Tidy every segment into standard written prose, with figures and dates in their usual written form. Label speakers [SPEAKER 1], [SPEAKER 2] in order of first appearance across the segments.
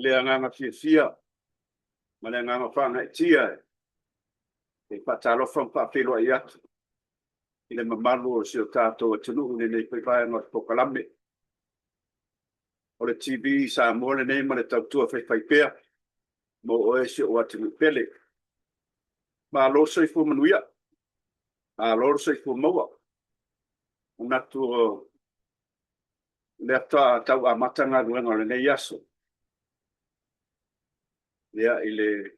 [SPEAKER 1] Le agaga fiafia ma le agaga faagaeetia e faatalofa ma faafeiloai atu i le mamalu o si o tatou atunuu i lenei foi vaega o le polokalame. O le TV Samoa lenei ma le tautua faifaipea mo oe si ou atunuu pele. Malo le soifua manuia, malo le soifua maua. Manatu o lea faatoa tau amata galuega o lenei aso. Ia, i le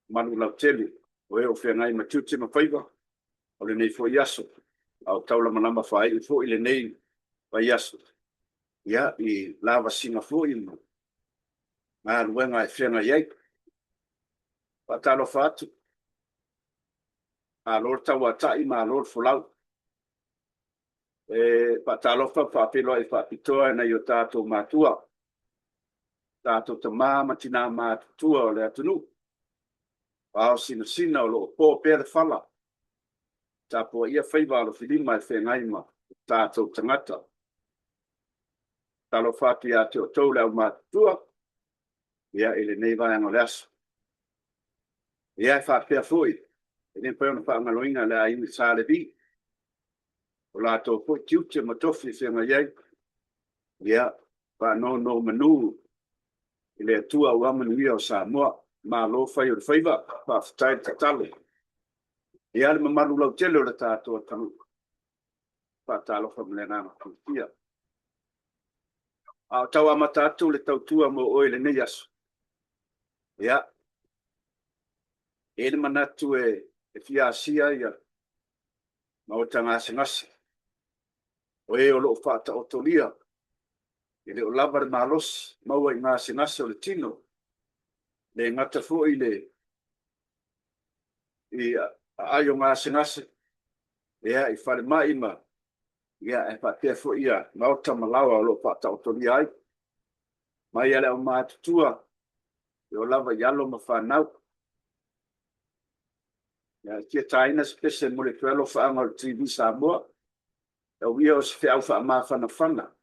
[SPEAKER 1] malu lautele o e o feagai ma tiute ma faiva o lenei foi aso, a o taulamalama faaiu foi lenei vaiaso, ia, i lavasiga foi ma galuega e feagai ai. Faatalofa atu, malo le tauatai, malo le folau. E faatalofa ma faafeiloai faapitoa i nai o tatou matua, tatou tama ma tina matutua o le atunuu, ao sinasina o lo o po pea le fala, tapuaia faiva alofilima e feagai ma tatou tagata. Talofa atu ia te outou le aumatutua, ia, i lenei vaega o le aso. Ia, e faapea foi, e le mafai ona faagaloina le aiga Sa Levi, o latou foi tiute ma tofi e feagai ai, ia, faanonomanu i le Atua aua manuia o Samoa. Malo fai o le faiva, faafetai le tatalo. Ia, le mamalu lautele o le tatou atunuu, faatalofa ma le agaga fiafia. A o tau amata atu le tautua mo oe i lenei aso, ia, e i ai le manatu e fia asia ia maota gasegase, o e o lo o faataotolia, e le o lava le malosi maua i gasegase o le tino, le gata foi le i aai o gasegase, ia, i falemai ma, ia, e faapea foi ia maota ma laoa o lo o faataotolia ai. Mai lava i le aumatutua, e oo lava i alo ma fanau. Ia, e fia taina se pese e momoli atu ai alofaaga o le TV Samoa, e ui o se feau faamafanafana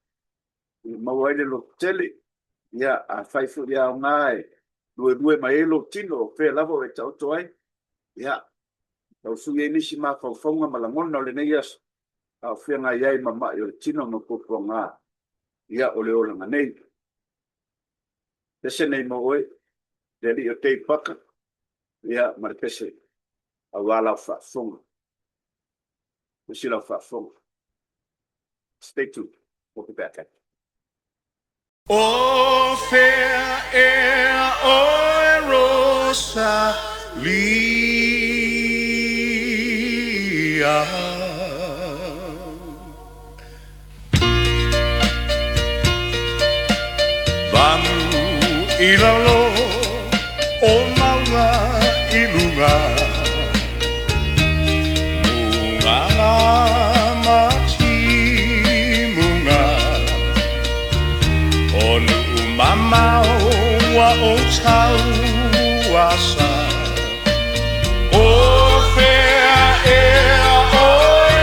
[SPEAKER 1] e maua ai le lototele. Ia, afai foi e aoga e luelue mai ai lou tino, o fea lava o e taoto ai, ia, tau sui ai nisi mafaufauga ma lagona o lenei aso, a o feagai ai ma mai o le tino ma puapuaga, ia, o le olaga nei. Pese nei mo oe, le alii o Dave Parker, ia, ma le pese aua lau faafofoga. Tusi lau faafofoga. Stay tuned. We'll be back.
[SPEAKER 2] O fea ea oe Rosalia? Vanu i lalo o mauga i luga, Mugala ma timuga, O nuu mamao ua ou tauasa. O fea ea oe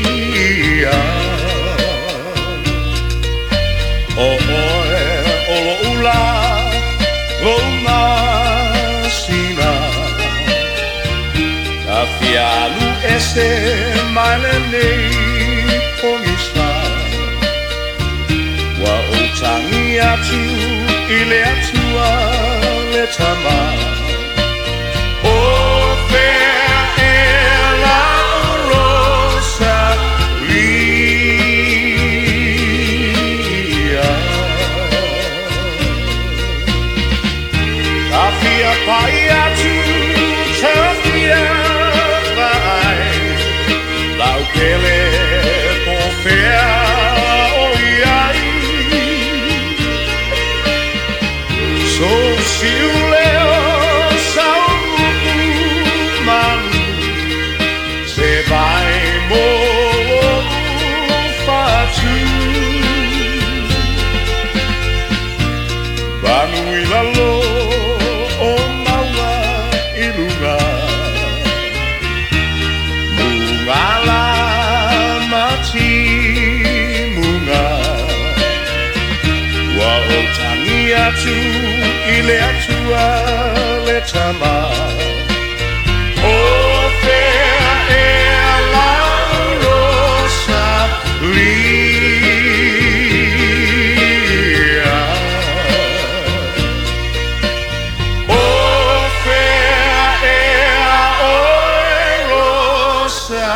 [SPEAKER 2] Rosalia? O oe o lo'u lā, lou masina, Ta fia alu ese mai lenei pogisa, Ua ou tagi atu i le Atua le Tama. O fea ea la o Rosalia? Ta fia pai atu, ta fia vaai, Lautele po o fea o i ai. Sou siuleo atu i le Atua le Tama. O fea ea lau Rosalia? O fea ea oe Rosalia?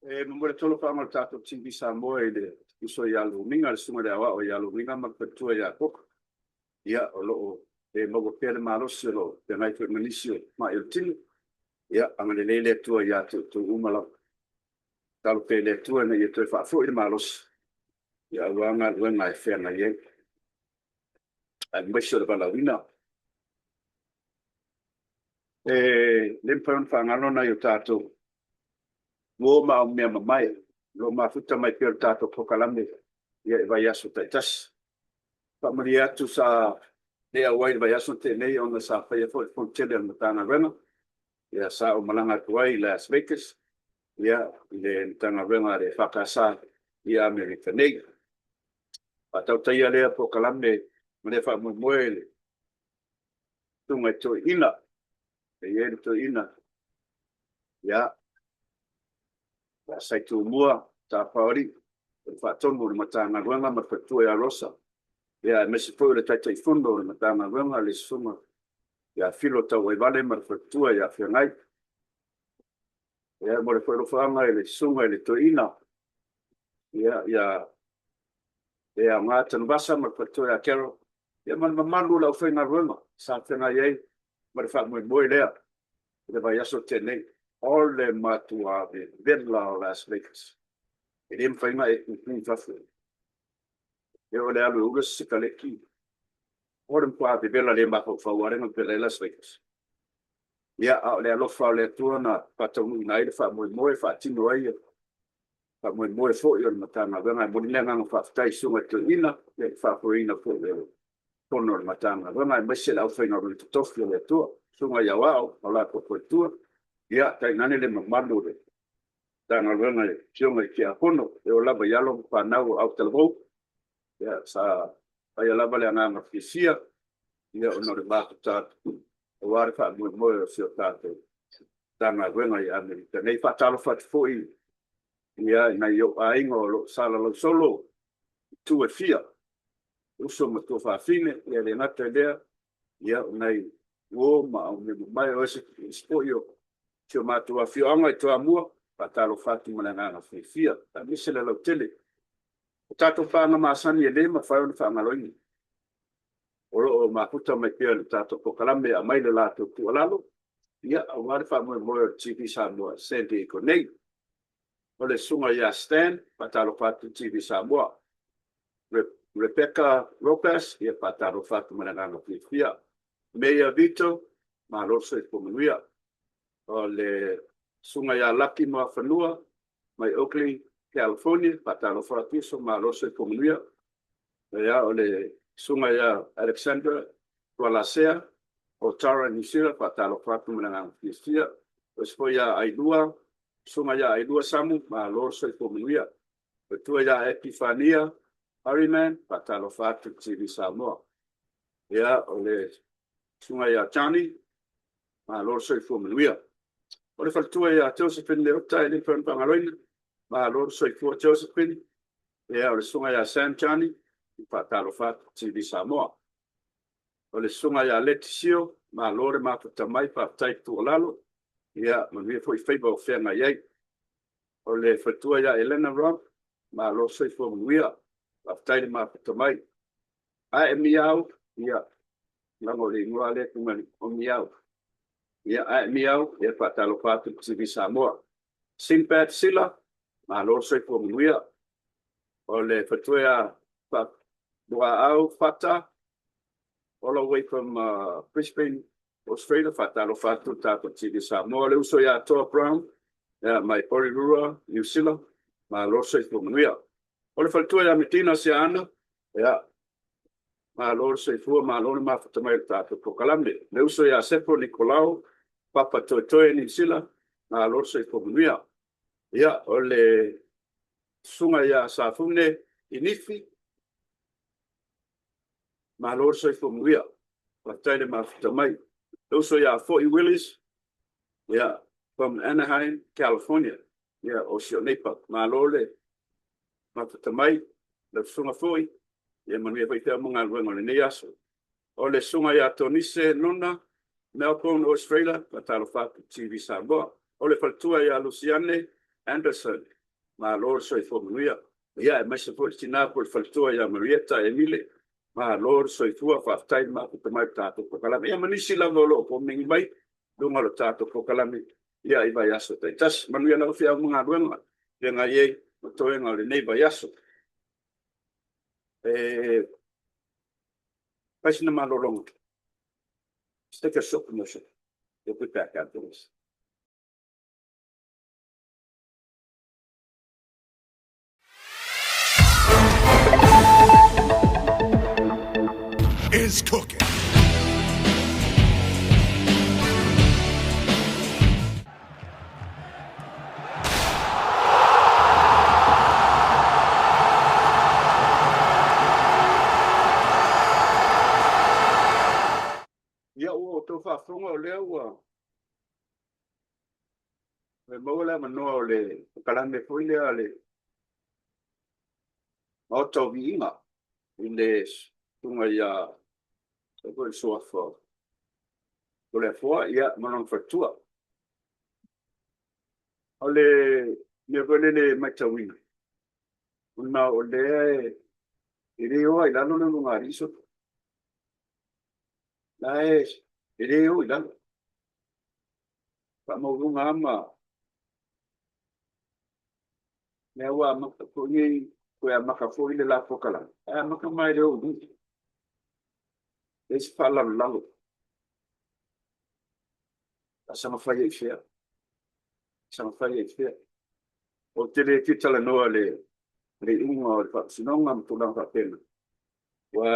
[SPEAKER 1] E momoli atu alofaga o le tatou TV Samoa i le uso ia Lumiga, le susuga i le Aoao ia Lumiga ma le faletua ia Koko. Ia, o lo o le maua pea le malosi o lo o feagai foi ma nisi o mai o le tino. Ia, agalelei le Atua ia te outou uma lava. Tatalo pea i le Atua ina ia toe faafoi le malosi, ia aua galuega e feagai ai, aemaise o le valaauina. E le mafai ona faagalo nai o tatou uo ma aumea mamae o lo o mafuta mai pea o le tatou polokalame i vaiaso taitasi. Faamalie atu sa le auai i le vaiaso na tea nei ona sa faia foi le fono tele a le Matagaluega. Ia, sa ou malaga atu ai i Las Vegas, ia, i le Matagaluega a le EFKS i Amerika nei. Faatautaia lea polokalame ma lea faamoemoe i le susuga i Toeaina, e i ai le toeaina, ia, ia Saitumua Tafaoalii, o le Faatonu o le Matagaluega ma le faletua ia Rosa, ia aemaise foi o le Taitaifono o le Matagaluega, le Susuga ia Filo Tauaivale ma le faletua ia Feagai. Ia, e momoli foi alofaaga i le susuga i le Toeaina, ia, ia Leaoga Tanuvasa ma le faletua ia Carol, ia ma le mamalu o le aufaigaluega sa feagai ai ma le faamoemoe lea i le vaiaso na tea nei. O le matua vevela o Las Vegas. E le mafai ona e tutu i fafo. E oo i le alu e ula se sikaleki, o le matua vevela le mafaufau lava lea na vevela ai Las Vegas. Ia, a o le alofa o le Atua na faataunuuina ai le faamoemoe e faatino ai faamoemoe foi o le Matagaluega. E momoli le agaga faafetai i Susuga i Toeaina i le faafoeina foi o le Fono a le Matagaluega, aemaise le aufaigaluega totofi a le Atua, Susuga i Aoao ma latou faletua, ia, tainane le mamalu o le Matagaluega i Afioga i Tiakono, e oo lava i alo ma fanau o autalavou. Ia, sa vaaia lava le agaga fiafia, ia, ona o le mafuta aua le faamoemoe o si o tatou Matagaluega i Amerika nei. E faatalofa atu foi ia, i nai ou aiga o lo o salalau solo i itu e fia, uso ma tuafafine, ia le gata i lea, ia, o nai uo ma aumeamamae, o isi foi o si o matou afioaga i Toamua, faatalofa atu ma le agaga fiafia, aemaise le lautele. O tatou paaga masani e le mafai ona faagaloina, o lo o mafuta mai pea i le tatou polokalame e aumai le latou tuualalo, ia, aua le faamoemoe o le TV Samoa i San Diego nei. O le susuga ia Stan, faatalofa atu i le TV Samoa. Rebecca Ropas, ia faatalofa atu ma le agaga fiafia. Mayor Vito, malo le soifua manuia. O le susuga ia Laki Moafanua mai Oakley, California, faatalofa atu uso, malo le soifua manuia. Ia, o le susuga ia Alexandra Tualasea o Tara, New Zealand, faatalofa atu ma le agaga fiafia. O isi foi ia Ailua, susuga ia Ailua Samu, malo le soifua manuia. Faletua ia Epifania Harryman, faatalofa atu i le TV Samoa. Ia, o le susuga ia Johnny, malo le soifua manuia. O le faletua ia Josephine Leota e le mafai ona faagaloina, malo le soifua Josephine. Ia, o le susuga ia Sam Johnny, faatalofa atu i le TV Samoa. O le susuga ia Leti Sio, malo le mafuta mai, faafetai le tuualalo. Ia, manuia foi faiva o feagai ai. O le faletua ia Elena Rob, malo le soifua manuia, faafetai le mafuta mai. Ae Miau, ia, leaga o le igoa lea e tu mai o Miau. Ia, ae Miau, ia faatalofa atu i le TV Samoa. Sinbad Sila, malo le soifua manuia. O le faletua ia Luaau Fata, all the way from Brisbane, Australia, faatalofa atu le tatou TV Samoa. Le uso ia Toa Brown, Ia, mai Porirua, Niu Sila, malo le soifua manuia. O le faletua ia Metina Siaana, ia, malo le soifua, malo le mafuta mai o le tatou polokalame. Le uso ia Sepo Nikolao, Papa Toetoe Niu Sila, malo le soifua manuia. Ia, o le susuga ia Safune Inifi, malo le soifua manuia. Faafetai le mafuta mai. Le uso ia Foi Willis, ia, from Anaheim, California, ia, o si ou neighbour. Malo le mafuta mai, lau susuga foi, ia manuia foi feau ma galuega o lenei aso. O le susuga ia Tonise Nona, Melbourne, Australia, faatalofa atu i TV Samoa. O le faletua ia Luciane Anderson, malo le soifua manuia. Ia, aemaise foi le tina po o le faletua ia Marietta Emile, malo le soifua, faafetai le mafuta mai i le tatou polokalame. Ia ma nisi lava o lo o komeni mai i luga o le tatou polokalame, ia i vaiaso taitasi. Manuia lava feau ma galuega feagai ai ma toega o lenei vaiaso. E fai sina malologa. Let's take a short commercial. We'll be back after this.
[SPEAKER 2] Is cooking.
[SPEAKER 1] Ia ua outou faafofoga o lea ua maua le avanoa o le polokalame foi lea a le Maota o Viiga i le susuga ia foi le suafa o Toleafoa, ia, ma lona faletua. O le mea foi lele e matauina, ona o lea e le o lava i lalo le ulugalii solo. La e le o i lalo. Faamaualuga lava ma mea ua amata foi nei, toe amata foi le la polokalame, ae amata mai le o i luga. Leai se faalalolalo. A saga fai ai i fea? Saga fai ai i fea? Ou te le fia talanoa i le iuga o le faamasinoga ma tulaga faapena. Ua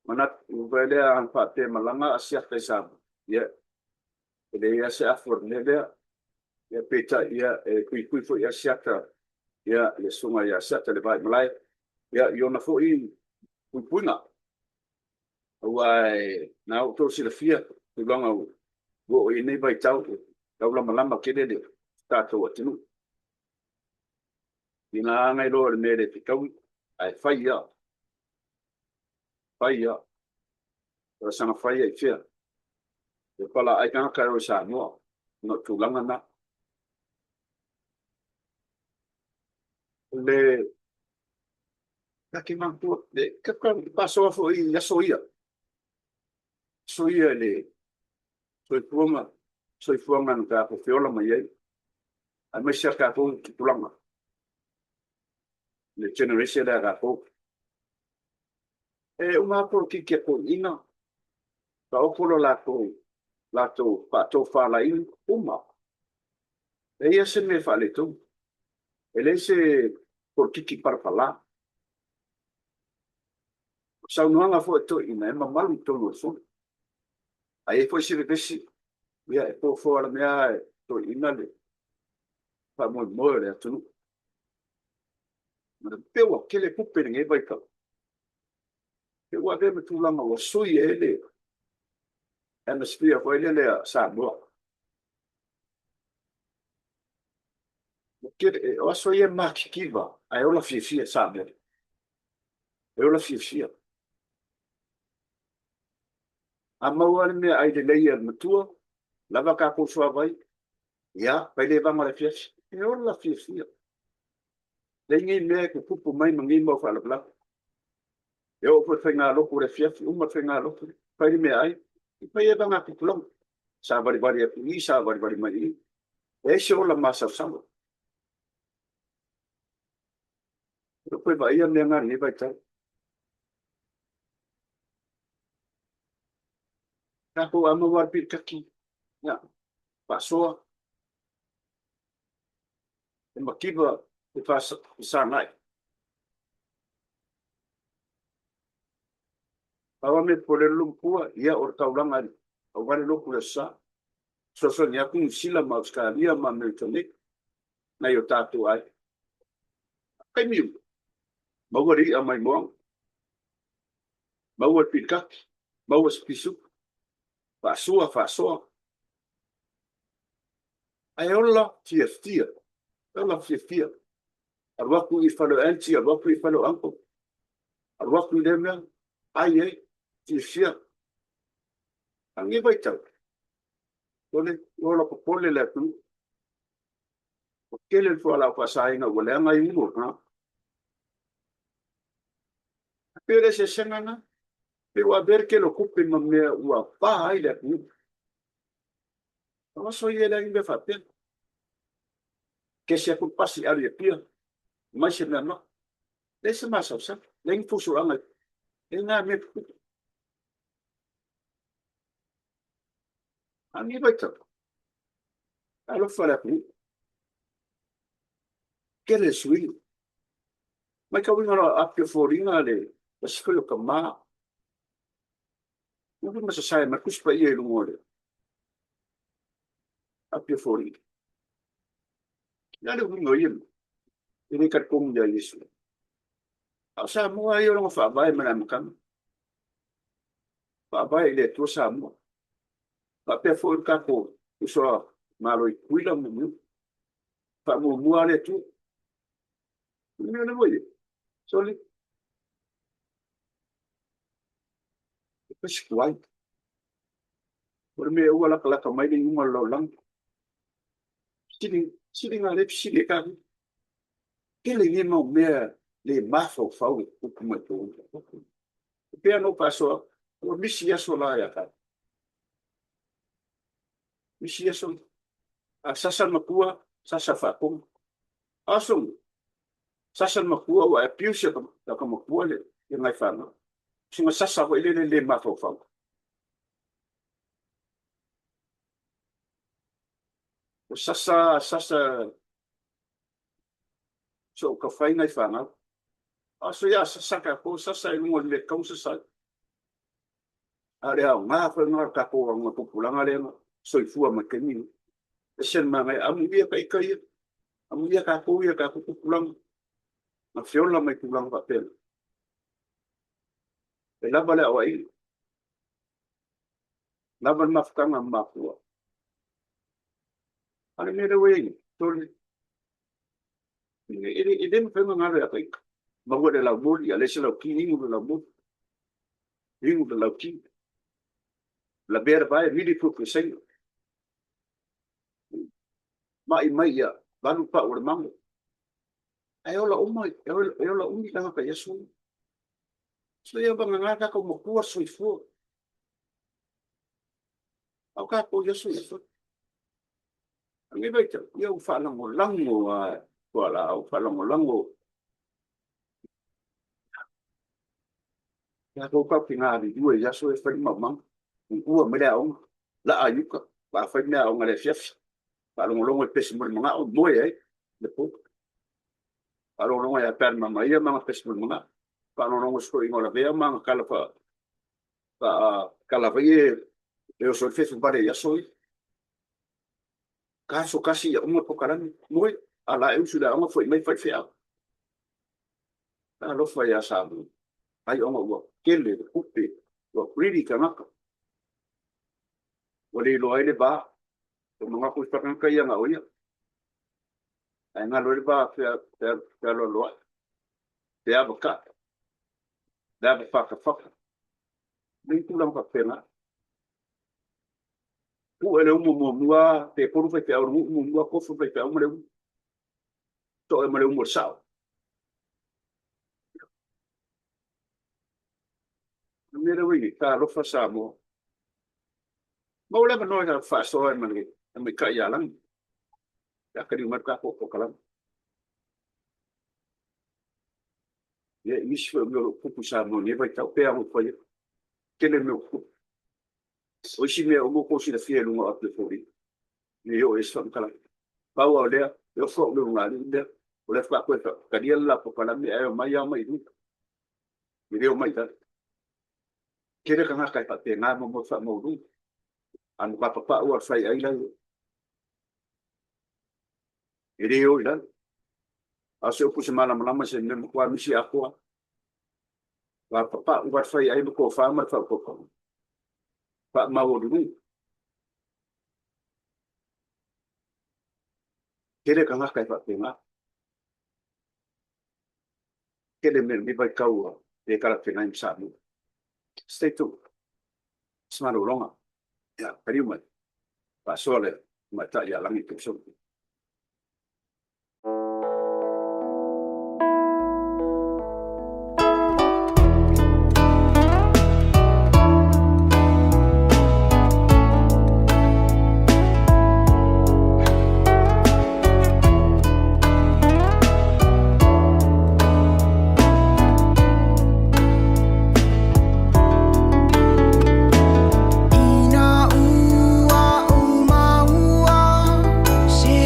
[SPEAKER 1] manatu ua lea a faapea malaga Asiata i Samoa, ia, e leai lava se afu o le mea lea. Ia, peitai, ia, e puipui foi Asiata, ia, le susuga ia Asiata le Vaimalae, ia, i ona foi puipuiga. Aua na outou silafia tulaga ua oo i ai nei vaitau, ua taulamalama tele le tatou atunuu. Ina agai loa i le mea e le fetaui, ae fai lava, fai lava. O le saga fai ai fea? E palaai tagata e o i Samoa, ona o tulaga na. O le Ta te manatua, ka faasoa foi i aso ia, aso ia i le soifuaga, soifuaga na tatou feola mai ai, aemaise a tatou tupulaga, le generation lea a tatou. E uma lava polokiki a toeaiina, taoto lo latou, latou faatofalaiga, uma. E leai lava se mea e faaletonu. E leai se polokiki palapala. O saunoaga foi a toeaiina, e mamalu i totonu o le Fono. A i ai foi se vevesi, ia e foafoa la mea e toeaiina le faamoemoe o le atunuu. Pei ua tele tupe i lenei vaitau. Pei ua avea ma tulaga ua sui ai le atmosphere foi lele a Samoa. O aso ia e matitiva ae ola fiafia Samoa. E ola fiafia. A maua le mea ai lelei a le matua, lava tatou suavai, ia, fai le vaga o le afiafi. E ola fiafia. Leai nei mea e tutupu mai ma nei mau faalavelave. E oo foi i le faigalotu i le afiafi, uma le faigalotu, fai le meaai, fai e vaga tupulaga. Savalivali atu i i, savalivali mai i i. Leai se ola masalosalo. E le o toe vaaia mea na i lenei vaitau. Tatou a maua le pilikaki, ia, faasoa. E mativa e fesagai. Pau lava mea popole ai le matua, ia o le taulaga e auvale lotu i le Aso Sa. Fesoasoani atu Niu Sila ma Ausetalia ma Amerika nei, nai o tatou aiga. Taimi uma, maua le i'a mai moaga, maua le pilikaki, maua se pisuka, faasua, faasoa. Ae ola fiafia, ola fiafia. Alu atu i fale o aunty, alu atu i fale o uncle, alu atu i lea mea, ai ai, fiafia. A o lenei vaitau, sole, ua ola popole le atunuu. Ua tele le fualaau faasaina ua leaga ai ulu o le tagata. E pei o le eseesega lena. E pei ua avea le tele o tupe ma mea ua pa ai le atunuu. O aso ia e leai ni mea faapea. Kesi atu le pasi alu i Apia, aumai se mea maka. Leai se masaosao, leai ni fusuaga, leai na mea tutupu. A o lenei vaitau, talofa le atunuu. Tele le suiga. Matauina loa api o foliga le tasi foi o tama. Ua foi ma sasae mai le Tusi Paia i luga o le api o foliga. O le a le uiga o ia mea? E le talitonu ia Iesu. A o Samoa ia o lona faavae mai le amataga. Faavae i le Atua Samoa. Faapea foi le tatou uso a Malo i Tutuila ma Niu. Faamuamua le Atua. O le mea lea ua i ai. Sole. E pasi tuai. O le mea ua latalata mai le iuga o le lalolagi. Sili, sili ngā le fesili e kākou. Tele nei mau mea le mafaufau e tutupu mai totonu. E pei ona ou faasoa, ua misi aso la ia tātou. Misi aso. A sasa le matua, sasa faatonu. Aso nei, sasa le matua ua abuse e ka matua le nai fanau. Sina sasa foi lele le mafaufau. Ua sasa, sasa sookafai nai fanau. Aso ia sasa tatou, sasa i luga o le mea e tatau ona sasa ai. A o le aoga foi lena o le tatou augatupulaga lea na soifua mai taimi nei. Ese le manaia, amuia ka ita ia, amuia tatou ia, tatou tupulaga na feola mai tulaga faapena. E lava le aoaiga, lava le mafutaga ma mafua. A o le mea lea ua i ai nei, sole, e le mafai ona galo ia te ita. Maua le laumoli, a leai se lauki, inu le laumoli, inu le lauki. Lavea le vae, vili fuafua i Saina. Mai mai ia, valu pau o le mago. Ae ola uma, e ola umi tagata i aso ia. So ia vagana tatou matua soifua. A o tatou i aso ia. A lenei vaitau, ia ua faalagolago lava fualaau, faalagolago tatou tatou te galulue i aso ia e fai le maumaga, ua mai le aoga, laa i uka, a fai mea aoga i le afiafi, faalogologo i pesi mo le manao, moe ai le po. Faalogologo ia Pat ma Maia ma ana pesi mo le manao. Faalogologo i se toeaina o Lavea ma ana tala faa tala foi ia e oso ai le fefu vale i aso ia. Ka aso tasi ia uma le polokalame, moe, ala e usu i le aoga, foi mai fai feau. Talofa ia Samoa, ai ona ua tele le tupe, ua greedy tagata. Ua le iloa ai le va, ua manatu i tagata ia na o ia. Ae galo ai le va fealoaloai, feavaka'i, le ava fatafata. Nei tulaga faapena. Pue le umu muamua, pe tolu faifeau o le nuu muamua, tofu faifeau ma le umu. Toe ma le umu o le sao. O le mea lea ua i ai, talofa Samoa. Maua le avanoa e faasoa ai ma le tamaitai ia Lagi. Pe a taliu mai le tatou polokalame. Ia, i nisi foi o mea o lo o tutupu i Samoa i lenei vaitau, pei lava ona ou fai atu, tele mea o tutupu. O isi mea uma ua outou silafia i luga o api o foliga, ne i oo i ai se faamatalaga. Pau lava o lea, e oso au i le ulugalii lea, o lea faatoa toe talia le la polokalame ae omai lava omai i luga, e le omai i lalo. Tele tagata e faapena mo le faamaualuga, a na matua papau lava o le faiai la e i ai. E le o i lalo. A o se upu i se malamalama i se mea matua misi atoa lava. Matua papau lava le faiai ma tofa ma le faautautaga. Faamaualuluga. Tele tagata e faapena. Tele mea i lenei vaitau ua le talafeagai ma Samoa. Stay tuned. Se malologa. Ia, taliu mai. Faasoa le tamaitai ia Lagi Perisone.
[SPEAKER 3] Ina ua ou maua se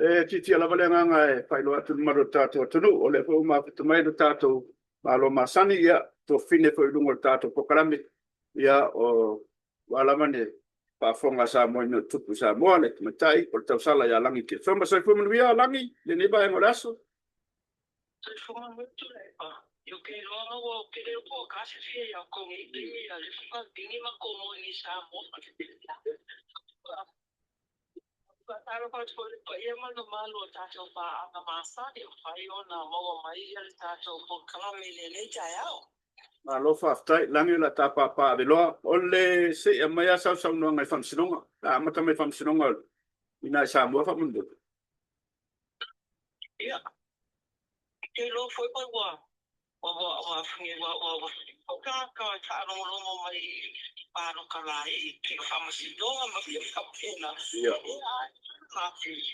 [SPEAKER 1] E titia lava le agaga e faailoa atu i le mamalu o le tatou atunuu, o lea foi ua mafuta mai lo tatou Malo masani, ia, tuafafine foi i luga o le tatou polokalame, ia, aua lava le faafofoga a Samoa i mea o tutupu i Samoa, le tamaitai o le tausala ia Lagi Keresoma. Soifua manuia Lagi i lenei vaega o le aso.
[SPEAKER 3] Faatalofa atu foi i le paia ma le mamalu o tatou paaga masani ua mafai ona maua mai le tatou polokalame i lenei taeao.
[SPEAKER 1] Malo faafetai, Lagi o le a ta papaaveloa. O le se i aumai lava sau saunoaga i Faamasinoga. O le a amata mai i Faamasinoga i ina i Samoa faamolemole.
[SPEAKER 3] Ia, ou te iloa foi ua tagata e faalogologo mai i palota laiti o faamasinoga ma mea faapena. Ia,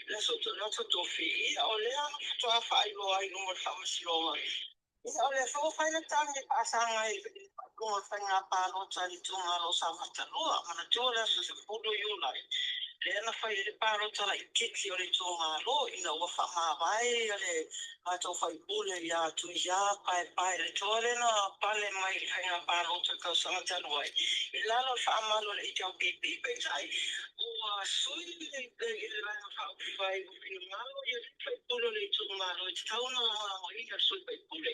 [SPEAKER 3] le aso Tofi, ia o lea faatoa faailoa ai i luma o le faamasinoga. Ia, o lea foi ua fai le tagi e faasaga i le faaiuga o le faiga palota a le itumalo o Safata 2. Manatua le aso 10 Iulai, lea na fai ai le palota laitiiti o le itumalo ina ua faamavae le matou faipule ia Tuia Paepae, le toa lea na pale mai i le faiga palota i le tausaga talu ai i lalo o le faamalu a le HRPP. Peitai, ua sui le Vaega Faaupufai ua finagalo le faipule o le itumalo e tatau ona lagolagoina le sui faipule,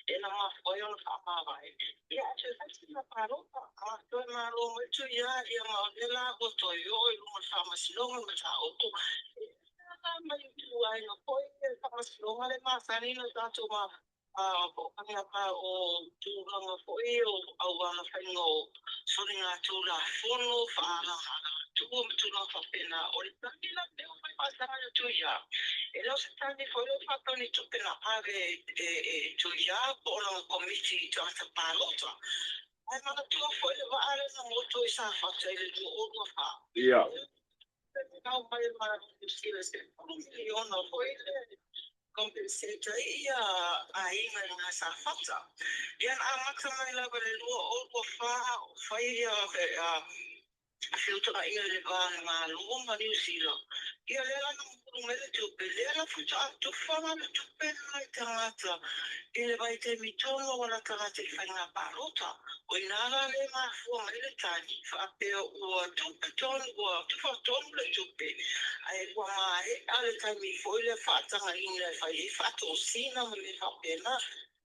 [SPEAKER 3] lea na mafua ai ona faamavae. Ia, ae toe fai sina palota, a toe malo mai Tuia, ia ma o lea la ua toe oo i luma o le faamasinoga le mataupu. E mai ituaiga foi le faamasinoga le masani na tatou o tulaga foi o auala faiga o soligatulafono faaalatua ma tulaga faapena. O le tagi la lea ua fai faasaga ia Tuia, e le o se tagi foi lea faapea o ni tupe na ave e Tuia po o lana komiti i tagata palota. Ae manatua foi le vaa lea na motu i Safata i le 2024.
[SPEAKER 1] Ia.
[SPEAKER 3] Au mai le Malo o Niu Sila $10 miliona foi le compensate ai ia aiga i gā Safata. Ia na amata mai lava i le 2024 o fai ia feutagaiga i le va o le Malo ma Niu Sila. Ia lea la na mamulu mai le tupe, lea la faatoa tufa la le tupe lena i tagata i le vaitaimi tonu ua latalata i faiga palota. O i ina la lea e mafua mai le tali faapea ua tupe tonu, ua tufa tonu le tupe, ae ua maea le taimi foi lea faatagaina e fai ai faatosina ma mea faapena.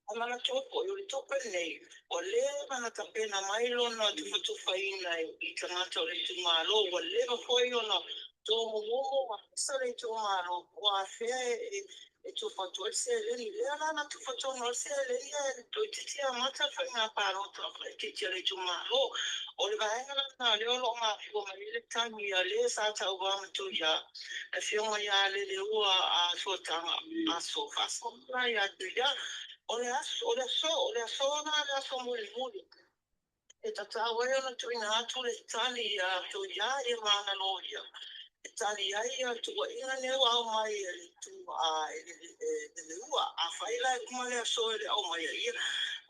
[SPEAKER 3] Ae manatua foi o le tupe lenei ua leva ona tapena mai lona tufatufaina i tagata o le itumalo, ua leva foi ona tomomomo ma pisa le itumalo ua afea e tufa atu ai le seleni. Lea la na tufa tonu ai le seleni ae toeitiiti amata le faiga palota laitiiti a le itumalo. O le vaega lena lea o lo o mafua mai ai le tagi a le sa tauva ma Tuia, le afioga ia Leleua Suataga Aso Faasoa ia Tuia. O le aso, o le aso, o le aso la le aso mulimuli e tatau ai ona tuuina atu le tali ia Tuia ia ma ana loia e tali ai ia tuuaiga nei ua aumai e le tu e Leleua. Afai la e uma le aso e le aumaia, ia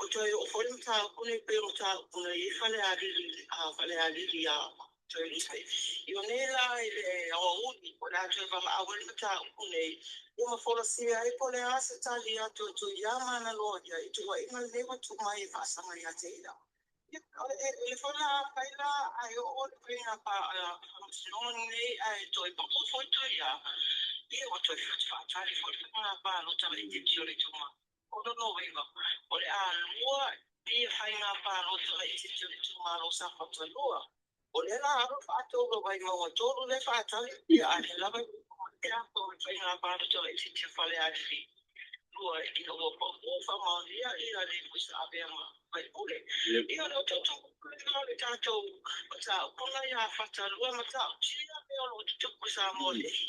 [SPEAKER 3] ua toe oo foi le mataupu nei pei o mataupu na i ai Falealili, Falealili a Toelupe. I o nei la i le aoauli o le a toe valaau ai le mataupu nei ia ma folasia ai po o le a se tali atu a Tuia ma ana loia i tuuaiga lenei ua tuu mai e faasaga ia te ia. Ia, o le foi la afai la ae oo le faiga faamasinoga lenei ae toe pau foi Tuia, ia ua toe faatali foi le faiga palota laitiiti o le itumalo. O lona uiga, o le a lua ia faiga palota laitiiti o le itumalo o Safata 2. O lea la alu faatolu a Vaimauga 3 lea faatali, ia a lea lava e atoa le faiga palota laitiiti a Falealili 2 ina ua pau faamaonia ia le foi sa avea ma faipule. Ia o le otootoga lena o le tatou mataupu na ia Fata 2 matautia mea o lo o tutupu i Samoa nei.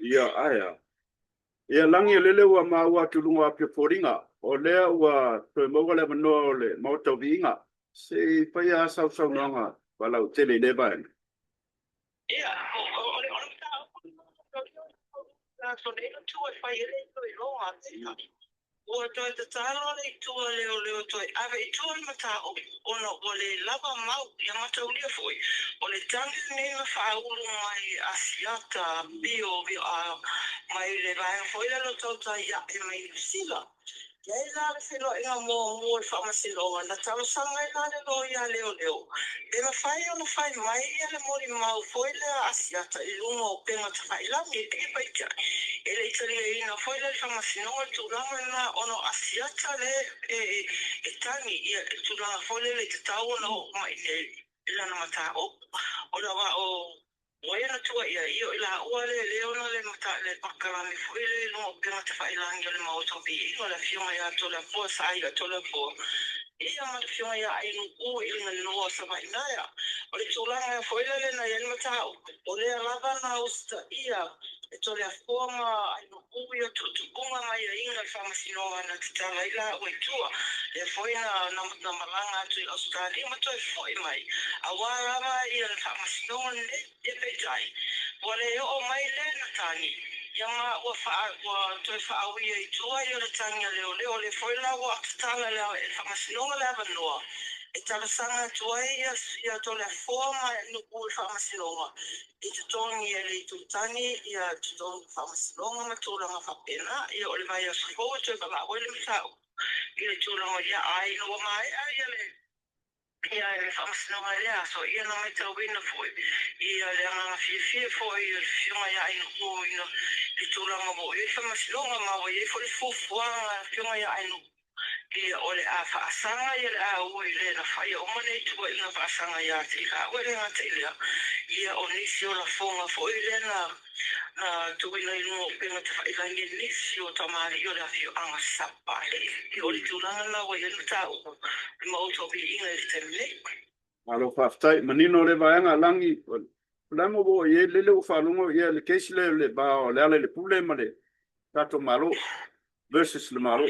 [SPEAKER 1] Ia, ae a. Ia, Lagi, o lele ua maua atu i luga o Apia Foliga, o lea ua toe maua le avanoa o le Maota o Viiga. Se i fai lava sau saunoaga faalauaitele i lea vaega.
[SPEAKER 3] Ia, o le mataupu lena, o le aso nei na tuu e fai ai le iloiloga a Pita. Ua toe tatalo le itu a leoleo toe ave i tua le mataupu ona ua le lava mau ia mataulia foi o le tagi lenei na faaulu mai e Asiata Pio mai le vaega foi lea o le tautai ae mai Niu Sila. E i ai la le feiloaiga muamua i le faamasinoga na talosaga ai la le loia a leoleo pe mafai ona fai mai le molimau foi lea a Asiata i luga o upega tafailagi. Peitai, e le i taliaina foi lea e le faamasinoga le tulaga lena ona o Asiata lea e tagi i le tulaga foi lele e tatau ona oo mai i lana mataupu. Ona aua o Ua ia na tuuaia ia o i laua le leo na le mata le pakalame foi le i luga o upega tafailagi o le Maota o Viiga, le Afioga ia Toleafoa Saia Toleafoa ia ma le Afioga ia Ainu'u i le Lua o Savainaea. O le tulaga foi lele na i ai le mataupu, o lea lava na usitaia e Toleafoa ma Ainu'u ia tuutuuga ma aiaiga o le faamasinoga na tatala ai laua i tua. Lea foi na na malaga atu i Ausetalia ma toe foi mai aua lava ia le faamasinoga lenei. Ia peitai, ua le oo mai lea na tagi, ia ma ua faa, ua toe faauia i tua ia le tagi a leoleo, lea foi la ua tatala e le Faamasinoga le avanoa e talosaga atu ai ia, ia Toleafoa ma Nu'u i le Faamasinoga i totogi e le itu tagi ia totogi Faamasinoga ma tulaga faapena. Ia o le vaiaso fou e toe valaau ai le mataupu i le tulaga ia a ina ua maea ia le Ia le faamasinoga i lea aso, ia na matauina foi ia le agaga fiafia foi o le Afioga ia Ainu'u ina i tulaga ua oo i ai le faamasinoga, ma ua i ai foi le fuafuaga a le Afioga ia Ainu'u ia o le a faasaga ia le a ui le na faia uma nei tuuaiga faasaga ia te i laua. E le gata i lea, ia o nisi o lafoga foi lea na na tuuina i luga o upega tafailagi e nisi o tamalii o le afioaga Sapalii. Ia o le tulaga lena ua i ai le mataupu i le Maota o Viiga i le taimi nei.
[SPEAKER 1] Malo faafetai, manino lea vaega Lagi. O le a ua oo i ai lele ua faalogo ia le case lea o le va o Lealailepule ma le tatou Malo versus le Malo.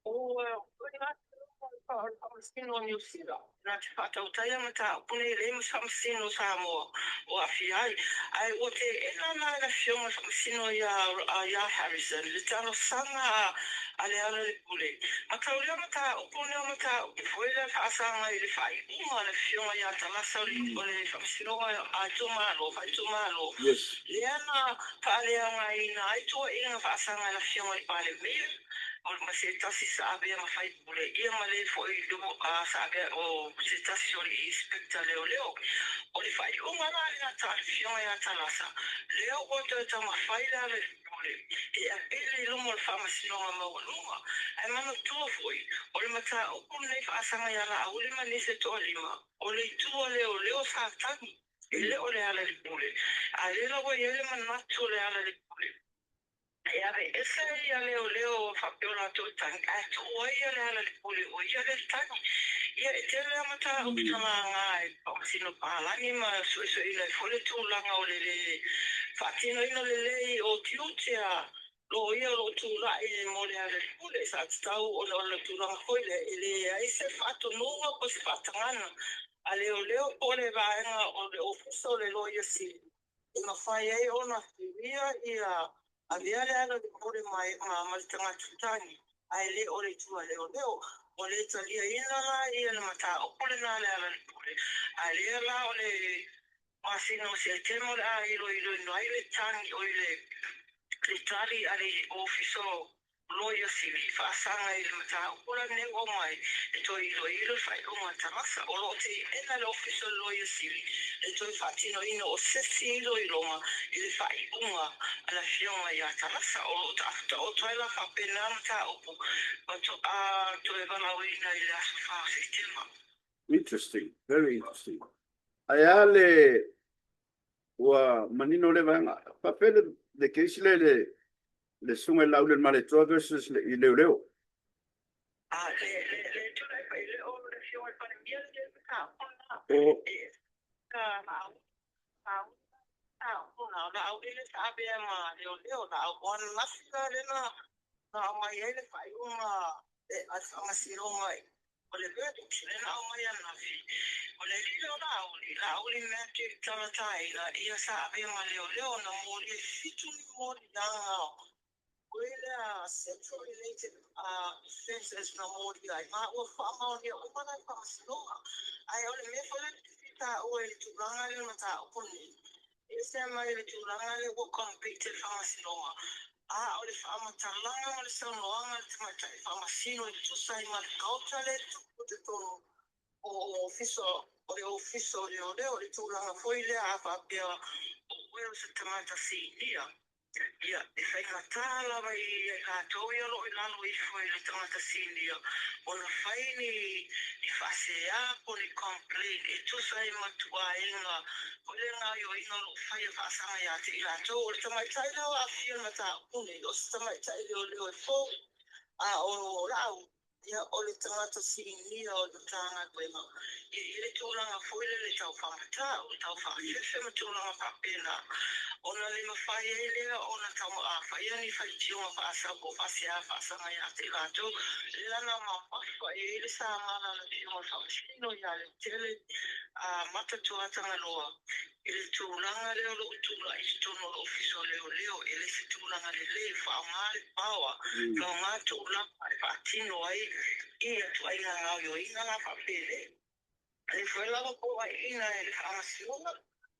[SPEAKER 3] Ua tuuina atu i le Faamasino o Niu Sila na te faatautaia mataupu nei e leai ma se Faamasino o Samoa o aafia ai. Ae ua teena la e le Afioga i le Faamasino ia Harrison le talosaga a Lealailepule. Mataulia mataupu nei o mataupu foi lea faasaga i le faaiuga a le Afioga ia Talasa o le Faamasinoga a itumalo, faaitumalo, lea na faaleaogaina ai tuuaiga faasaga i le Afioga i le Palemia ma se tasi sa avea ma faipule ia ma le foi sa avea o se tasi o le inspector leoleo. O le faaiuga la lena a le Afioga ia Talasa, lea ua toe taumafai Lealailepule e apili i luma o le Faamasinoga Maualuga. Ae manatua foi, o le mataupu lenei faasaga ia Laauli ma nisi e toalima, o le itu a leoleo sa tagi, e le o Lealailepule. A lea la ua i ai le manatu o Lealailepule e aveese ia leoleo faapea o latou tagi, ae tuu ai ia Lealailepule o ia lea tagi. Ia e tele lava mataupu sa laga e Faamasino Palagi ma suesueina ai foi le tulaga o le lē faatinoina lelei o tiute a loia o lo o tulai mo Lealailepule. Sa tatau ona o le tulaga foi lea e leai se faatonuga po o se faatagaga a leoleo po o le vaega o le Ofisa o le Loia Sili e mafai ai ona filia ia avea Lealailepule ma le tagata tagi ae le o le itu a leoleo. Ua le taliaina la ia le mataupu lena a Lealailepule, a lea la o le masina o Setema o le a iloiloina ai le tagi oi le tali a le Ofisa o Loia Sili faasaga i le mataupu lenei ua aumai e toe iloilo le faaiuga a Talasa. O lo o teena le Ofisa o le Loia Sili le toe faatinoina o se isi iloiloga i le faaiuga a le Afioga ia Talasa. O lo o taoto ai la faapena mataupu faatoa toe valaauina i le aso 4 o Setema.
[SPEAKER 1] Interesting, very interesting. Ae a le ua manino le vaega. Faapea le case lea le susuga i le Laaulialemalietoa versus le i leoleo.
[SPEAKER 3] A le tulai mai le o le Afioga i le Palemia le mataupu lena. E ka Laauli Laauli le sa avea ma leoleo Laauli o ananafi la lea na aumai ai le faaiuga a le Faamasinoga. O le verdict lea na aumai ananafi, o le alii lea o Laauli, Laauli Matthew Talataina, ia sa avea ma leoleo na moli e 7 ni moliaga o lea sexual related offences na moli ai, ma ua faamaonia uma la i faamasinoga. Ae o le mea foi lea taua i le tulaga lea o le mataupu lenei, e ese mai le tulaga lea ua convicted faamasinoga, a o le faamatalaga ma le saunoaga a le tamaitai faamasino e tusa ai ma le culture lea e tupu i totonu o ofisa o le ofisa o leoleo, o le tulaga foi lea a faapea o oe o se tagata sinia, ia, e faigata lava i latou ia o lo o i lalo ifo i le tagata sinia ona fai ni faasea po o ni complaint e tusa ai ma tuaiga foi le gaoioiga o lo o faia faasaga ia te i latou. O le tamaitai lea o aafia i le mataupu nei, o se tamaitai leoleo e fou, a o Laauli, ia, o le tagata sinia o le Matagaluega. E i ai le tulaga foi lele tau faamatau, tau faafefe ma tulaga faapena, ona le mafai ai lea ona tau faia ni faitioga faasau po o faasea faasaga ia te i latou. Lea na mamafa i ai le samala a le Afioga i le Faamasino ia Leutele Mata Tuatagaloa i le tulaga lea o lo o tulai i totonu o le Ofisa o Leoleo, e le se tulaga lelei e faaaoga le power, faaaoga tulaga e faatino ai ia ituaiga gaoioiga la faapenei. E foi lava poloaiina e le Faamasinoga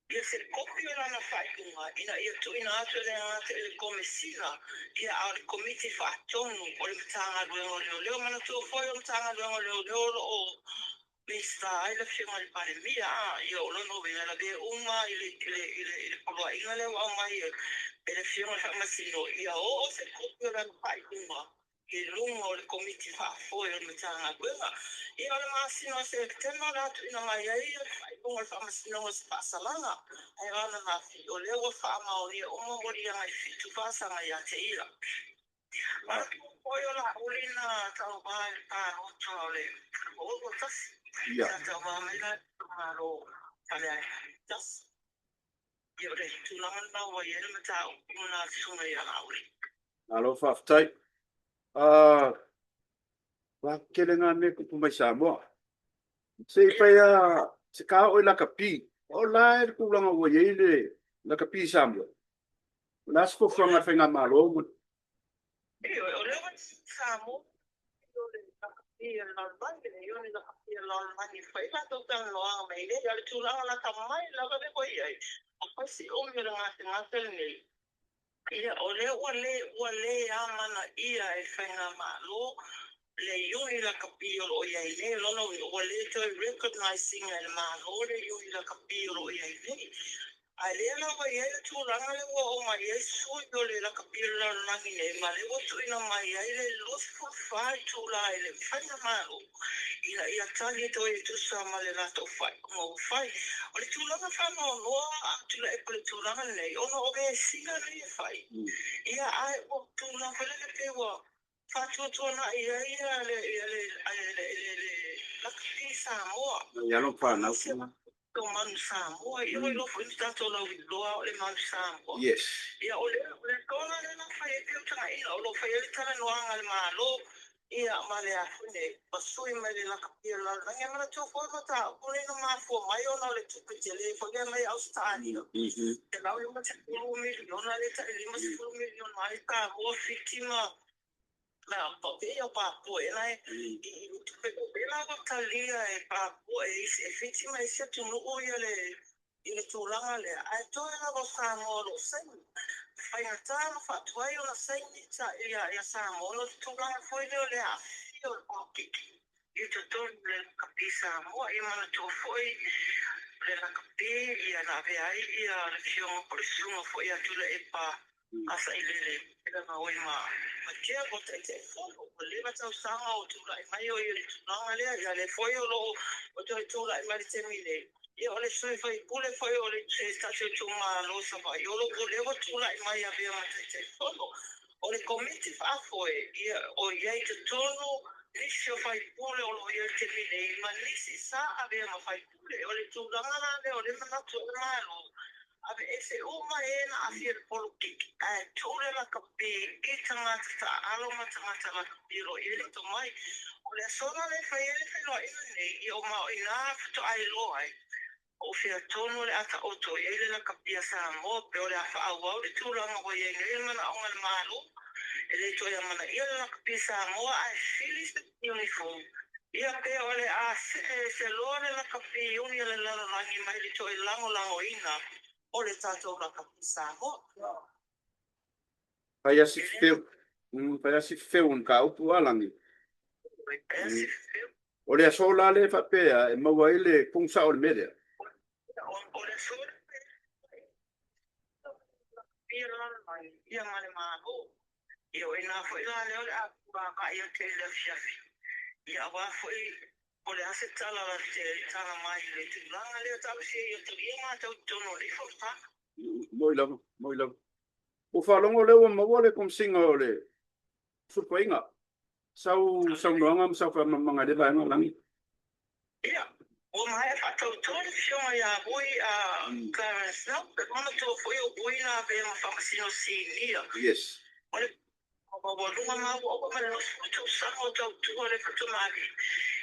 [SPEAKER 3] ia se kopi o lana faaiuga ina ia tuuina atu e le gata i le Komesina, ia, a o le Komiti Faatonu o le Matagaluega o Leoleo. Manatua foi o le Matagaluega o Leoleo o lo o Minisita ai le Afioga i le Palemia, a ia, o lona uiga e lavea uma i le poloaiga lea ua aumai e le Afioga i le Faamasino, ia oo se kopi o lana faaiuga i luga o le Komiti Faafoe o le Matagaluega. Ia, o le masina o Setema o le a tuuina mai ai le faaiuga o le Faamasinoga o se faasalaga, ae o ananafi o lea ua faamaonia uma moliaga e 7 faasaga ia te ia. Manatua foi o Laauli na tauvā i le palota o le 2021. Sa tauvā mai la i le itumalo Faleata 1. Ia, o le tulaga lena ua i ai le mataupu lena a le susuga ia Laauli.
[SPEAKER 1] Malo faafetai. Ua tele ngā mea tupu mai Samoa. Se i fai a se ka oo i lakapi. O la e le tulaga ua i ai le lakapi Samoa. O le a se fuafuaga a le faigamalo mo
[SPEAKER 3] Ioe, o lea ua Samoa o le lakapi a le lalolagi, le iuni lakapi a le lalolagi e fai latou talanoaga mai nei. O le tulaga lata mai lava lea ua i ai, ua fai si umi o le gasegase lenei. Ia, o lea ua le amanaia e le faigamalo le iuni lakapi o lo o i ai nei. O lona uiga ua le toe recognize ina e le Malo le iuni lakapi o lo o i ai nei. Ae lea la ua i ai le tulaga lea ua oo mai ai sui o le lakapi o le lalolagi nei, ma lea ua tuuina mai ai le 24 itula i le faigamalo ina ia tali toe e tusa ma le latou faaiuga ua fai. O le tulaga faanoanoa a Tuilaepa i le tulaga lenei, ona o vesiga nei e fai, ia, ae ua tulaga foi lele pei ua faatuatuanai ai le lakapi Samoa.
[SPEAKER 1] Ia alo whanau.
[SPEAKER 3] O manu Samoa, ia ua iloa foi na tatou lauiloa o le manu Samoa. Ia, o le toga lea na fai ai pei o tagaiga o lo o fai ai le talanoaga a le Malo, ia, ma le a foi nei, ma sui mai le lakapi o le lalolagi. E manatua foi mataupu nei na mafua mai ona o le tupe tele foi lea mai Ausetalia, $150 miliona lea tai $50 miliona ai Samoa, Fiti ma pei o Papua ela i le tupe la ua talia e Papua e isi e Fiti ma isi atunuu ia le i le tulaga lea, ae toe lava o Samoa o lo o saini. Faigata ona faatuai ona saini ia Samoa ona o le tulaga foi lea o le aafia o le polokiki i totonu o le lakapi Samoa. Ia manatua foi le lakapi ia na avea ai ia le afioga po o le susuga foi ia Tuilaepa Asailele na oi ma tea o Taitaifono ua leva tausaga o tulai mai o ia i le tulaga lea. Ia lea foi o lo o toe tulai mai le taimi nei. Ia, o le sui faipule foi o le tatou itumalo Savaii o lo o lea ua tulai mai avea ma Taitaifono. O le Komiti Faafoe, ia, o i ai totonu nisi o faipule o lo o i ai le taimi nei ma nisi sa avea ma faipule. O le tulaga la lea o le manatu o le Malo Aveese uma e na aafia i le polokiki ae tuu le lakapi i tagata taaalo ma tagata lakapi o lo o i ai le tomai. O le aso la lea e fai ai le feiloaiga lenei, ia o ma o i ina faatoa iloa ai po o fea tonu o le a taoto i ai le lakapi a Samoa pe o le a faaauau le tulaga ua i ai nei le manaoga a le Malo e le toe amanaia le lakapi a Samoa ae fili se iuni fou. Ia pe o le a see ese loa le lakapi iuni a le lalolagi mai le toe lagolagoina o le tatou lakapi Samoa.
[SPEAKER 1] Fai a si fefeu, fai a si fefeu o mataupu a Lagi. O le aso la lea e faapea e maua ai le tonu sao o le mea lea.
[SPEAKER 3] O le aso lea lalolagi ia ma le Malo. Ia o ina foi la lea o le a agai atu i le afiafi. Ia aua foi o le a se tala la te tala mai i le tulaga lea talosia ia talia matou i totonu o lenei fonotaga.
[SPEAKER 1] Moi lava, moi lava. Ua faalogo lea ua maua le Komesina o le Sulufaiga. Sau saunoaga ma sau faamalamalamaga i lea vaega Lagi.
[SPEAKER 3] Ia, ua maea faatautoa le afioga ia Vui Clarence Snow, e manatua foi o Vui na avea ma Faamasino Sinia.
[SPEAKER 1] Yes.
[SPEAKER 3] O le maualuga mauaua ma le 20 tausaga o tautua le Fatumalii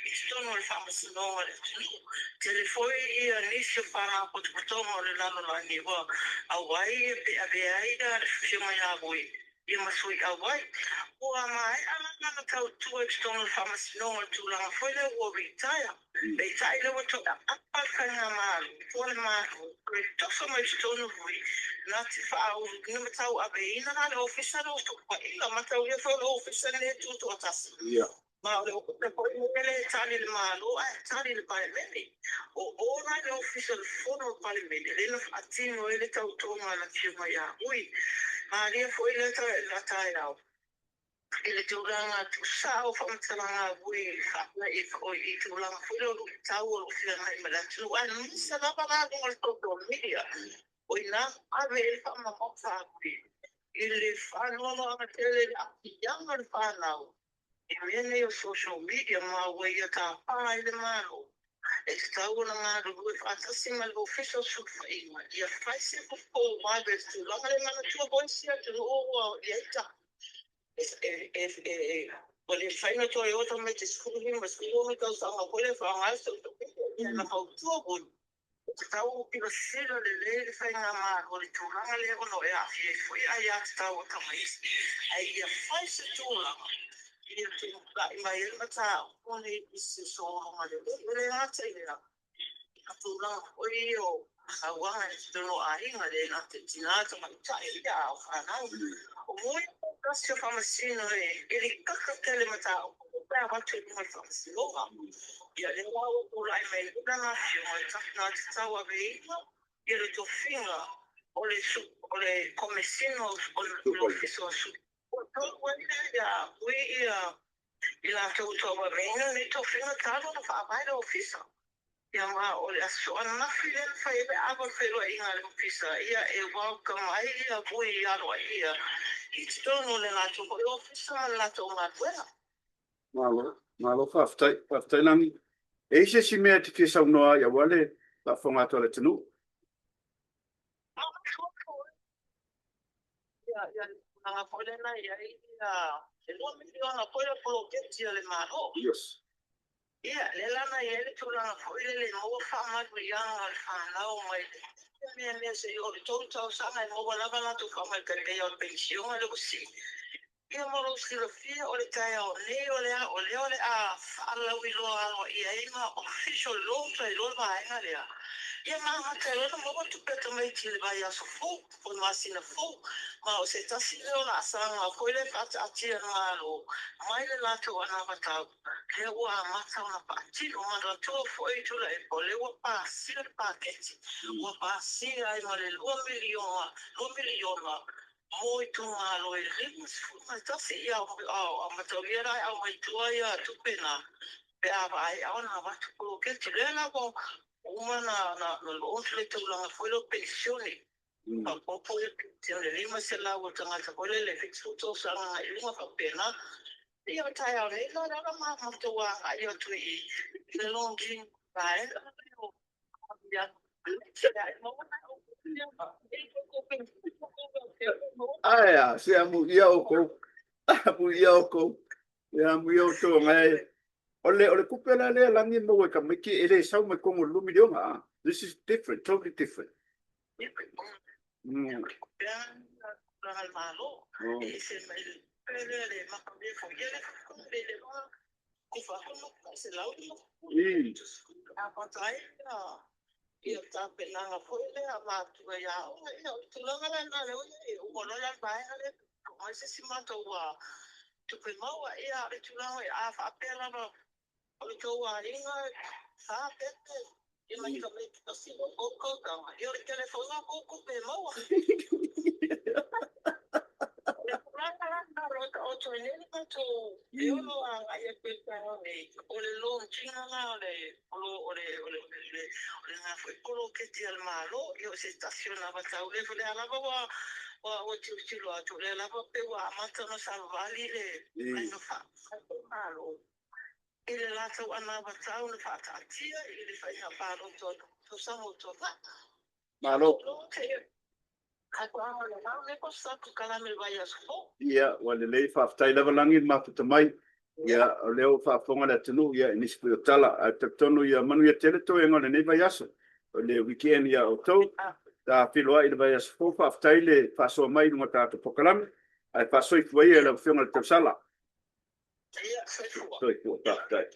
[SPEAKER 3] i totonu o le Faamasinoga a le atunuu. Tele foi ia nisi o faalapotopotoga o le lalolagi ua auai pe avea ai le afioga ia Vui ia ma sui auai. Ua maea la lana tautua i totonu o le Faamasinoga o le tulaga foi lea ua retire. Peitai lea ua toe aapa le faigamalo po o le Malo toe toso mai totonu foi na te faauluina ma tauaveina la le Ofisa lea o Tupuaiga. Mataulia foi o le Ofisa lenei e tutoatasi. Ma o le Ofisa foi lenei e le tali i le Malo ae tali i le Palemene. O o la i le Ofisa o le Fono o le Palemene lea na faatino ai le tautoga a le Afioga ia Ui. Malie foi lea taeao i le tulaga tuusao o faamatalaga a Ui i tulaga foi lea o luitau o lo o feagai ma le atunuu aemaise lava la luga o le social media. O i ina ave ai le faamamafa a Ui i le faanoanoaga tele i le aafiaga o le fanau i mea nei o social media ma ua ia tapa ai le Malo e tatau ona galulue faatasi ma le Ofisa o Sulufaiga ia fai se fofo vave i le tulaga lea. Manatua foi isi atunuu ua i ai tapu e ua le mafai ona toe o tamaiti 15, 16 tausaga foi lea e faaaoga le social media. Ia na fautua foi e tatau ona silasila lelei le faigamalo i le tulaga lea ona e aafia ai foi aiatatau a tamaiti, ae ia fai se tulaga ia tulai mai ai le mataupu lenei i se sologa lelei. E le gata i lea, o tulaga foi ia o sauaga i totonu o aiga, le gata i tina tamaitai ia a o fanau. O mea ia tasi o faamasino e likaka tele mataupu pe avatu i luga o le faamasinoga. Ia lea la ua tulai mai nei lana afioga na te tauaveina ia le tofiga o le o le Komesina o le Ofisa o Sui. Ua tonu ai lea ia ui ia i latou tauaveina lenei tofiga talu ona faavae le Ofisa. Ia ma o le aso ananafi lea na fai ai le ava o le feiloaiga a le Ofisa, ia e welcome ai ia Vui aloaia i totonu o le latou foi Ofisa ma le latou galuega.
[SPEAKER 1] Malo, malo faafetai, faafetai Lagi. E i ai se isi mea e te fia saunoa ai aua le faafofoga atu a le atunuu?
[SPEAKER 3] Ia, ia le tulaga foi lea na i ai ia e $2 miliona foi le poloketi a le Malo.
[SPEAKER 1] Yes.
[SPEAKER 3] Ia, lea la na i ai le tulaga foi lele e maua faamanuiaga a le fanau mai le mea mea seia oo i le 3 tausaga e maua lava latou faamaitaia o le penisione lea ua sii. Ia mo lou silafia, o le taeao nei o le a o lea o le a faalauiloa aloaia ai ma official launch ai loa le vaega lea. Ia ma amata ai loa ona maua tupe a tamaiti i le vaiaso fou po o le masina fou. Ma o se tasi lea o laasaga foi lea e faataatia e le Malo mai le latou anavatau lea ua amata ona faatino. Manatua foi Tuilaepa o lea ua pasia le paketi, ua pasia ai ma le $2 miliona, $2 miliona mo itumalo e 51. Ia mataulia la e aumai tua ia tupe na pe a vaai ona avatu poloketi. Lea la ua uma ona launch le tulaga foi lea o penisione, faaopoopo ia penisione 500 o tagata foi lele 70 tausaga agai i luga faapena. Ia o taeao nei la lea la matou agai atu i le launching vaega lea o
[SPEAKER 1] Ae a, se amuia outou. Amuia outou. Ia amuia outou ngai. O le, o le tupe la lea lagi e maua e tamaiti e le sau mai totonu o le $2 miliona. Ah. This is different, totally different. Mm.
[SPEAKER 3] Ia tapenaga foi lea a matua i aoga, ia o le tulaga la lena lea ua i ai, uma loa la le vaega lea, tuu mai se isi matou tupe maua. Ia a o le tulaga a faapea lava o le tou aiga sa pepe, ia ma ni tamaiti tasi ua tou tausaga, ia o le tele foi lena o tou tupe e maua. O le tulaga la lena o lo o taoto ai nei le matou e ono agai atu i le taeao nei, o le launch ina lena o le o le o le o le o lena foi poloketi a le Malo, ia o se tasi o anavatau lea foi, lea lava ua ua ua tilotilo atu, o lea lava pei ua amata ona savavali le faiga faavae a le Malo i le latou anavatau na faataatia i le faiga palota o le tausaga ua tuanai.
[SPEAKER 1] Malo. Ia, ua lelei, faafetai lava Lagi le mafuta mai. Ia, o lea ua faafofoga le atunuu ia i nisi foi o tala. Ae talitonu ia manuia tele toega o lenei vaiaso, o le weekend ia outou. Ta feiloai i le vaiaso fou, faafetai le faasoa mai i luga o tatou polokalame. Ae faasoifua ia i lau Afioga i le Tausala.
[SPEAKER 3] Ia, soifua.
[SPEAKER 1] Soifua, faafetai.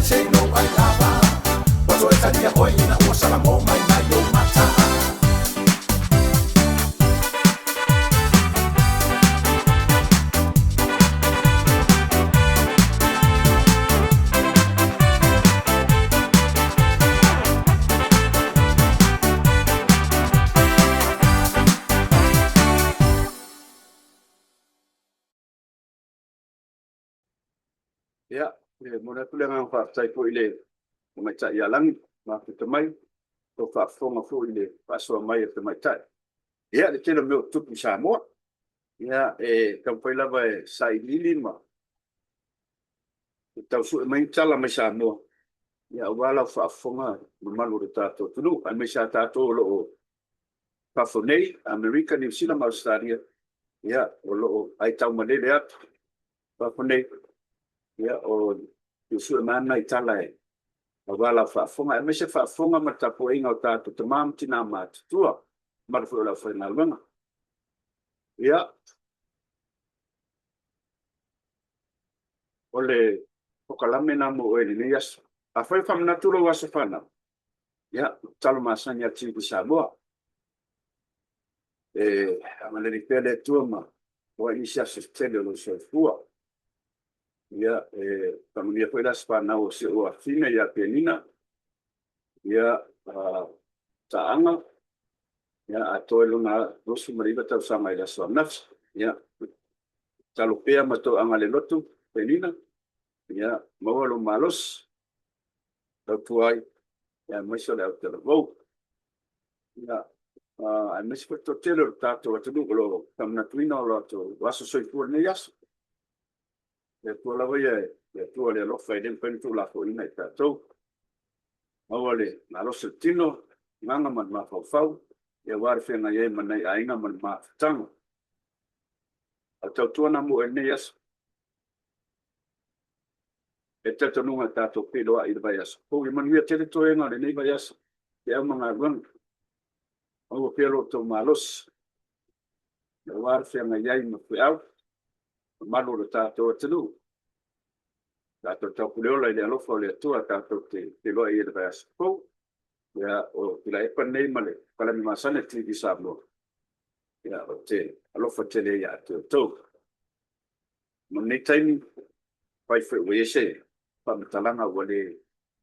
[SPEAKER 2] se i lou ai lava. Ua toe talia oe ina ua salamo mai mai ou mata.
[SPEAKER 1] Ia, e momoli atu le agaga faafetai foi i le Tamaitai ia Lagi mafuta mai, tou faafofoga foi i le faasoa mai a le Tamaitai. Ia, le tele o mea o tutupu i Samoa, ia, e taumafai lava e sailiili ma tau sue mai ni tala mai Samoa, ia aua lau faafofoga mamalu o le tatou atunuu, aemaise lava tatou o lo o fafo nei, Amerika, Niu Sila ma Ausetalia, ia, o lo o aitaumalele atu fafo nei, ia, o sue mai lava nai tala e aua lau faafofoga, aemaise faafofoga ma le tapuaiga o tatou tama ma tina matutua, mamalu foi o le aufaigaluega. Ia, o le polokalame lena mo oe i lenei aso. Afai o faamanatu lou aso fanau, ia, tatalo masani a le TV Samoa. E agalelei pea le Atua ma maua ai nisi aso se tele o lou soifua. Ia, e faamanuia foi le aso fanau o si ou afafine ia Penina, ia, Taaga, ia, atoa i lona 29 tausaga i le aso ananafi. Ia, tatalo pea ma toaga le lotu, Penina, ia, maua lou malosi, tautua ai, ia, aemaise o le autalavou. Ia, aemaise foi le toatele o le tatou atunuu o lo o faamanatuina o latou aso soifua i lenei aso. Le Atua lava ia, le Atua o le alofa e le mafai ona tuulafoaiina e tatou. Maua le malosi o le tino, agaga ma le mafaufau, ia aua le feagai ai ma nai aiga ma le mafutaga. A o le tautua lena mo oe i lenei aso. E talitonuga tatou feiloai i le vaiaso fou. Ia manuia tele toega o lenei vaiaso, feau ma galuega. Maua pea lo outou malosi, aua le feagai ai ma feau, mamalu o le tatou atunuu. Tatou taupuleola i le alofa o le Atua tatou te feiloai ai i le vaiaso fou. Ia, o Tuilaepa lenei ma le Kalani Masani a TV Samoa. Ia, ou te alofa tele ia te outou. Mo lenei taimi, fai foi ua i ai se faamatalaga ua le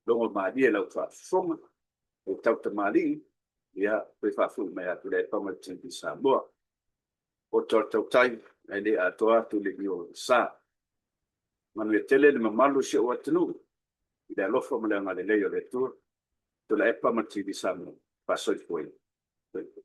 [SPEAKER 1] logo malie i lau faafofoga, e tau tamalii, ia, toe faafoi mai ia Tuilaepa ma le TV Samoa. Poto a le tautai, ae le atoa atu le lio o le sa. Manuia tele le mamalu o si ou atunuu i le alofa ma le agalelei o le Atua. Tuilaepa ma le TV Samoa, faasoifuaina. Soifua.